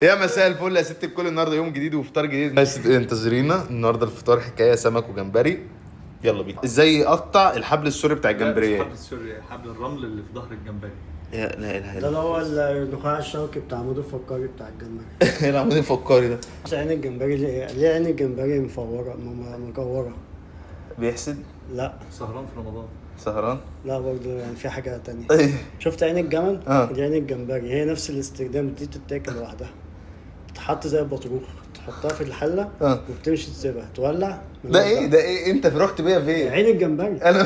يا مساء الفل يا ست الكل. النهارده يوم جديد وفطار جديد، بس انتظرينا. النهارده الفطار حكاية سمك وجمبري. يلا بينا. ازاي يقطع الحبل السوري بتاع الجمبريه؟ حبل السوري، حبل الرمل اللي في ظهر الجمبري. يا لا اله ده الا اللي هو النخاع الشوكي بتاع عمود الفقري بتاع الجمبري. ايه العمود الفقري ده؟ بس عين الجمبري ليه عين الجمبري مفوره مكوره؟ بيحسد؟ لا. سهران في رمضان. سهران؟ لا برضه يعني في حاجة تانية. ايه؟ شفت عين الجمل؟ آه. دي عين الجمبري، هي نفس الاستخدام، دي تتاكل لوحدها، تتحط زي البطروخ، تحطها في الحلة آه. وبتمشي تسيبها تولع. ده ايه ده؟ ايه انت رحت بيا فين؟ عين الجمبري. انا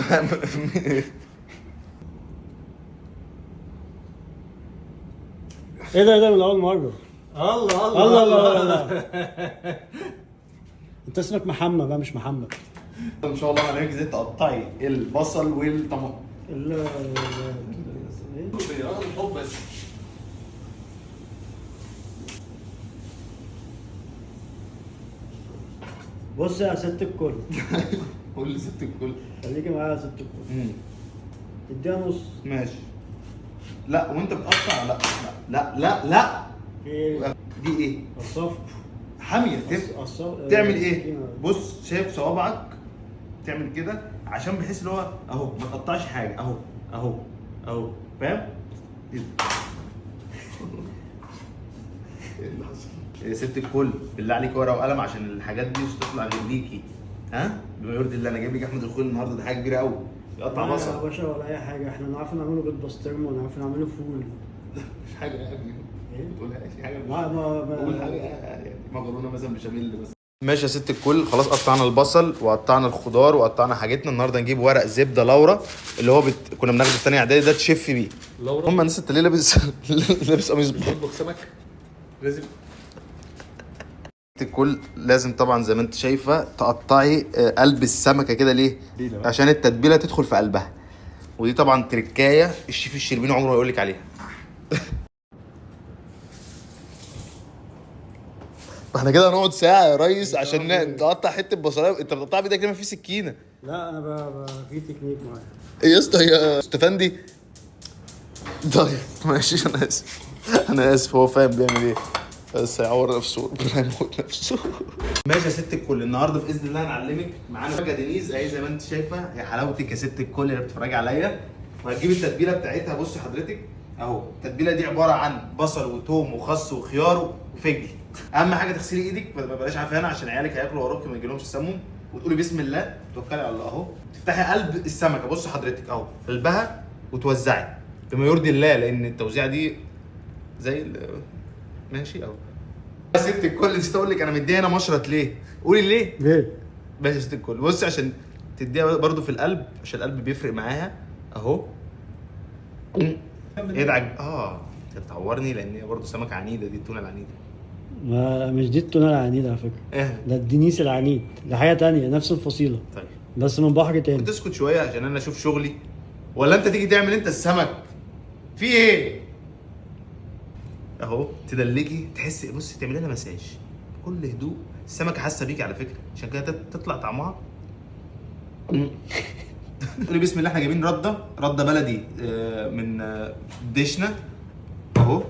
ايه ده؟ ايه ده من اول مرة؟ الله الله الله الله. انت اسمك محمد بقى مش محمد. ان شاء الله هنعمل ازاي تقطعي البصل والطماطم. الحب بس. بص يا ست الكل. قول لي ست الكل. خليكي معايا يا ست الكل. اديها نص. ماشي. لا وانت بتقطع. لا لا لا لا. ايه؟ دي ايه؟ الصف. حامية. الصف. تعمل ايه؟ بص شايف صوابعك تعمل كده عشان بحيث اللي هو اهو ما تقطعش حاجة، اهو اهو اهو، فاهم؟ ايه اللي حصل؟ يا ست الكل بالله عليك ورقة وقلم عشان الحاجات دي مش تطلع غير ليكي. ها؟ بما يرضي الله انا جايب لك احمد الخوي النهارده، ده حاجة كبيرة قوي. يقطع لا يا بصل. باشا ولا اي حاجة، احنا نعرف نعمله بيض بسطرمه ونعرف نعمله فول. مش حاجة يعني. ايه؟ ما تقولهاش حاجة. ما ما قول حاجة يعني مكرونه مثلا بشاميل بس. ماشي يا ست الكل، خلاص قطعنا البصل وقطعنا الخضار وقطعنا حاجتنا. النهارده نجيب ورق زبدة لورا اللي هو كنا بناخده في ثانية اعدادي ده، تشف بيه. لورا. هم الناس انت ليه لابس لابس قميص؟ بتطبخ سمك لازم. الكل لازم طبعا زي ما انت شايفه تقطعي قلب السمكة كده. ليه؟ تتبيلة بقى. عشان التتبيله تدخل في قلبها. ودي طبعا تركايه الشيف الشربيني عمره ما يقول لك عليها. احنا كده هنقعد ساعة يا ريس عشان نقطع حتة بصلايه. انت بتقطعها بايدك ليه؟ ما في سكينة. لا انا في تكنيك معين. ايه يا اسطى يا استفندي؟ طيب ماشي، انا اسف انا اسف. هو فاهم بيعمل ايه بس هيعور نفسه، ربنا يموت نفسه. ماشي يا ست الكل، النهارده باذن الله هنعلمك. معانا فجأة دينيز اهي زي ما انت شايفه، يا حلاوتك يا ست الكل اللي بتتفرجي عليا. وهتجيب التتبيله بتاعتها. بصي حضرتك اهو، التتبيله دي عبارة عن بصل وتوم وخس وخيار وفجل. اهم حاجة تغسلي ايدك، ما بلاش عفانه عشان عيالك هياكلوا وراكي وما يجيلهمش سموم. وتقولي بسم الله، توكلي على الله اهو. تفتحي قلب السمكة، بصي حضرتك اهو قلبها، وتوزعي بما يرضي الله، لان التوزيعه دي زي ماشي اهو. يا ست الكل نسيت اقول لك انا مديها هنا مشرط ليه؟ قولي ليه؟ ليه؟ ماشي يا ست الكل، بصي عشان تديها برضو في القلب، عشان القلب بيفرق معاها اهو. ادعك. انت بتعورني لان هي برضو سمكة عنيدة، دي التونه العنيده. ما مش دي التونه العنيد على فكرة. ايه؟ ده الدنيس العنيد، ده حاجة تانية نفس الفصيله. طيب بس من بحر تاني. تسكت شوية عشان انا اشوف شغلي، ولا انت تيجي تعمل انت السمك؟ في ايه؟ اهو تدلكي، تحسي بصي تعملي لها مساج بكل هدوء. السمكة حاسه بيكي على فكرة، عشان كده تطلع طعمها. تقولي بسم الله. احنا جايبين رده بلدي من دشنا اهو.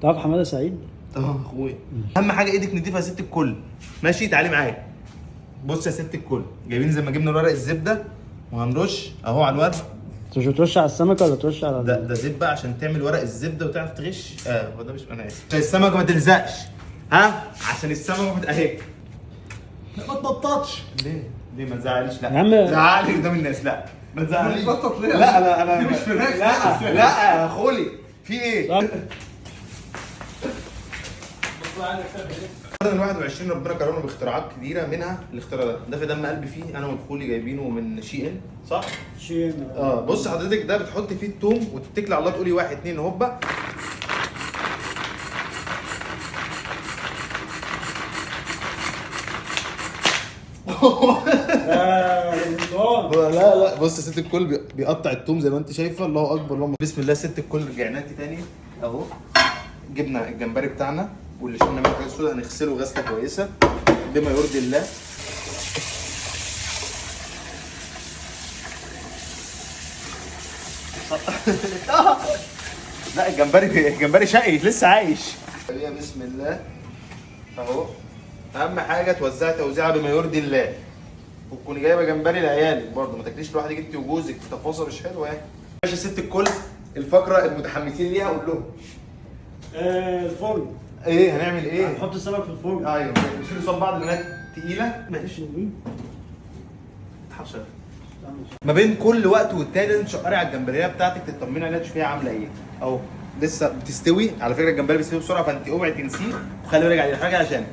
تعرف حمادة سعيد؟ اه اخويا، اهم حاجة ايدك نضيفه يا ست الكل. ماشي تعالي معايا. بص يا ست الكل، جايبين زي ما جبنا ورق الزبدة وهنرش اهو على الورق. انت مش بترش على السمكة ولا ترش على ده زيت بقى عشان تعمل ورق الزبدة وتعرف تغش. هو ده مش انا اسف، عشان السمكة ما تلزقش. ها، عشان السمكة ما اهي. لا ما تبططش. ليه؟ ليه ما تزعليش؟ لا يا عم. زعلي قدام الناس. لا ما تزعليش. بتبطط ليه؟ لا لا انا دي مش فراخ. لا لا يا خولي في ايه؟ صح؟ القرن ال 21 ربنا كرمنا باختراعات كبيرة، منها الاختراع ده. ده في دم قلبي فيه انا ودخولي جايبينه من شي ان، صح؟ شيء. بص حضرتك، ده بتحطي فيه التوم وتتكلي على الله، تقولي 1 2 هوبا. لا لا بص يا ست الكل، بيقطع التوم زي ما انت شايفه. الله اكبر، اللهم بسم الله. ست الكل رجعناه تاني اهو. جبنا الجمبري بتاعنا واللي شلنا منه حاجات سودا، هنغسله غسله كويسة بما يرضي الله. لا الجمبري، الجمبري شقي لسه عايش. بسم الله اهو. اهم حاجة توزعي توزيعه بما يرضي الله، وتكوني جايبه جمبري لعيالك برضه، ما تاكليش لوحدك انت وجوزك، تفاصيل مش حلوة يعني. ماشي يا ست الكل، الفقرة المتحمسين ليها قول لهم. الفرن. ايه هنعمل ايه؟ هنحط السمك في الفرن. ايوه نشيل قصاد بعض لانها تقيلة. ماشي. اتحشر. ما بين كل وقت والتاني لازم تشقري على الجمبريه بتاعتك، تطمني عليها تشوفيها عامله ايه. اهو لسه بتستوي على فكرة، الجمبري بيستوي بسرعة، فانت اوعي تنسيه وخلي بالك عليه حاجة. عشان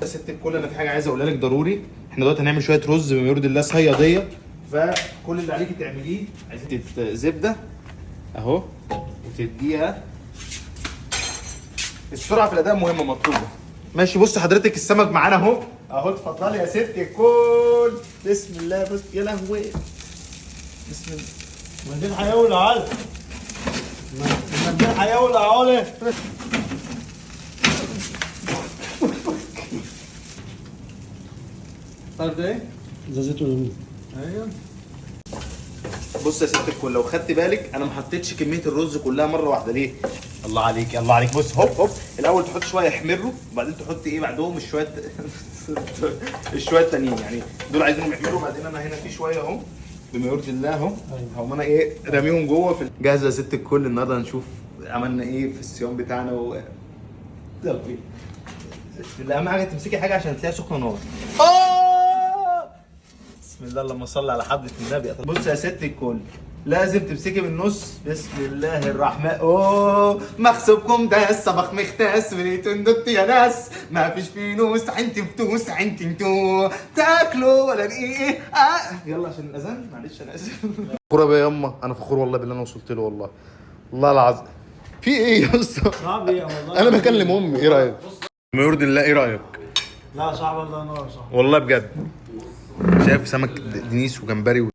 يا ست الكل انا في حاجة عايز اقولها لك ضروري. احنا دلوقتي هنعمل شوية رز بما يرضي الله صياديه، فكل اللي عليكي تعمليه عايزين زبدة اهو وتديها. السرعة في الاداء مهمة مطلوبه. ماشي بص حضرتك السمك معانا اهو اهو، اتفضلي يا ست الكل. بسم الله. بس يا لهوي، بسم الله. المنديل هيولع علي، المنديل هيولع علي. تعرف ده ايه؟ ده زيت وليمون. ايوه. بص يا ست الكل، لو خدت بالك انا ما حطيتش كمية الرز كلها مرة واحدة. ليه؟ الله عليك الله عليك. بص هوب هوب، الاول تحط شوية يحمروا، وبعدين تحط ايه بعدهم الشويه الشويه التانيين، يعني دول عايزينهم يحمروا. بعدين انا هنا في شوية اهو بما يرضي الله اهو، هقوم انا ايه راميهم جوه في. جاهزة يا ست الكل، النهارده هنشوف عملنا ايه في الصيام بتاعنا و يلا بينا. بسم الله. اهم حاجة تمسكي حاجة عشان تلاقيها سخنة نار. بسم الله، اللهم صل على حضرة النبي. بص يا ست الكل، لازم تمسكي بالنص. بسم الله الرحمن. اوه مخسوبكم ده الصبخ مختاس وليتون دوت يا ناس، ما فيش فينوس انت فتوس انت انتو تاكلوا ولا ايه. يلا عشان الاذان، معلش انا اسف. فخورة بيا يما، انا فخور والله باللي انا وصلت له، والله والله العظيم. في ايه يا اسطى؟ صعب ايه والله. انا بكلم امي. ايه رايك؟ ما يرضي الله، ايه رايك؟ لا صعب، الله ينور. صح والله بجد. شايف سمك دنيس وجمبري.